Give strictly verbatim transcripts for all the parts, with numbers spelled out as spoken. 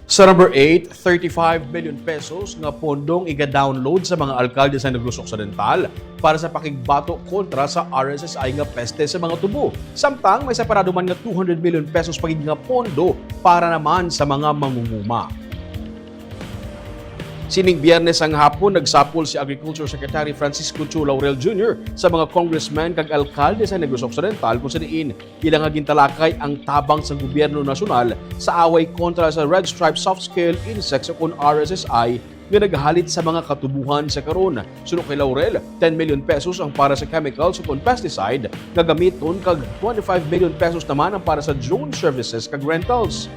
Sa number eight, thirty-five million pesos nga pondong iga-download sa mga alkalde sa Negros Occidental para sa pakigbato kontra sa R S S I nga peste sa mga tubo. Samtang may separado man nga two hundred million pesos pa gid nga pondo para naman sa mga mangunguma. Sining Biyernes ang hapon, nagsapol si Agriculture Secretary Francisco Chu Laurel Junior sa mga congressman kag alkalde sa Negros Occidental, kung sa diin ila nga gintalakay ang tabang sang gobyerno nasyonal sa away kontra sa Red Stripe Soft Scale Insects o kon R S S I nga naghalit sa mga katubuhan sa karon. Suno kay Laurel, ten million pesos ang para sa chemicals o kon pesticide nga gamiton kag twenty-five million pesos naman ang para sa drone services kag rentals.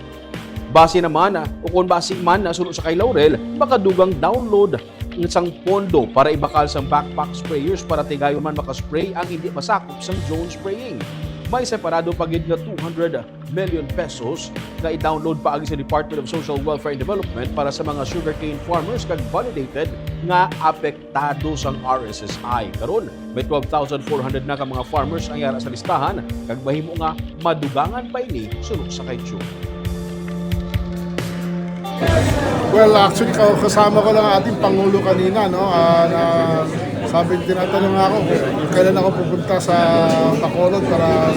Base naman, o kon base man, suno sa kay Laurel, makadugang download sang pondo para ibakal sang backpack sprayers para tigayon man makaspray ang hindi masakop sang drone spraying. May separado pa gid nga two hundred million pesos nga i-download paagi sa Department of Social Welfare and Development para sa mga sugarcane farmers kag validated nga apektado sang R S S I. Karon, may twelve thousand four hundred na ka mga farmers ang yara sa listahan, kag mahimo nga madugangan pa ini suno sa kay Chu. Well, actually, ka- kasama ko lang ang ating Pangulo kanina, no? Ah, na, sabi, tinatanong nga ako kung kailan ako pupunta sa Bacolod para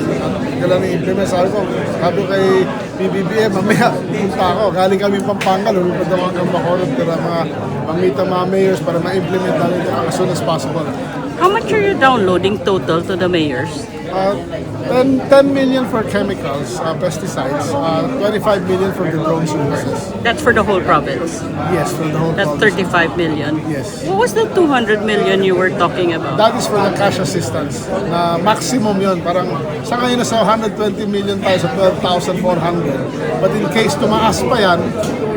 kailan i-implement. Sabi ko, sabi ko kay P B B M, mamaya pupunta ako. Galing kami Pampanga, lumipad ako hanggang Bacolod para mga mamita mga mayors para ma-implement namin ito as soon as possible. How much are you downloading total to the mayors? Uh, ten, ten million for chemicals, uh, pesticides, uh, twenty-five million for the drone services. That's for the whole province. Yes, for the whole That's province. thirty-five million. Yes. What was the two hundred million you were talking about? That is for the cash assistance. Na maximum yon. Parang sa ngayon nasa one hundred twenty million tayo sa twelve thousand four hundred. But in case tumaas pa yan,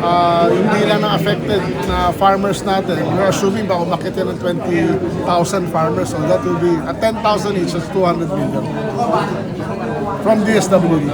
uh, hindi lang na affected na farmers natin. We're assuming baka umakit yan ng twenty thousand farmers. So that will be at ten thousand each, that's two hundred million from D S W D.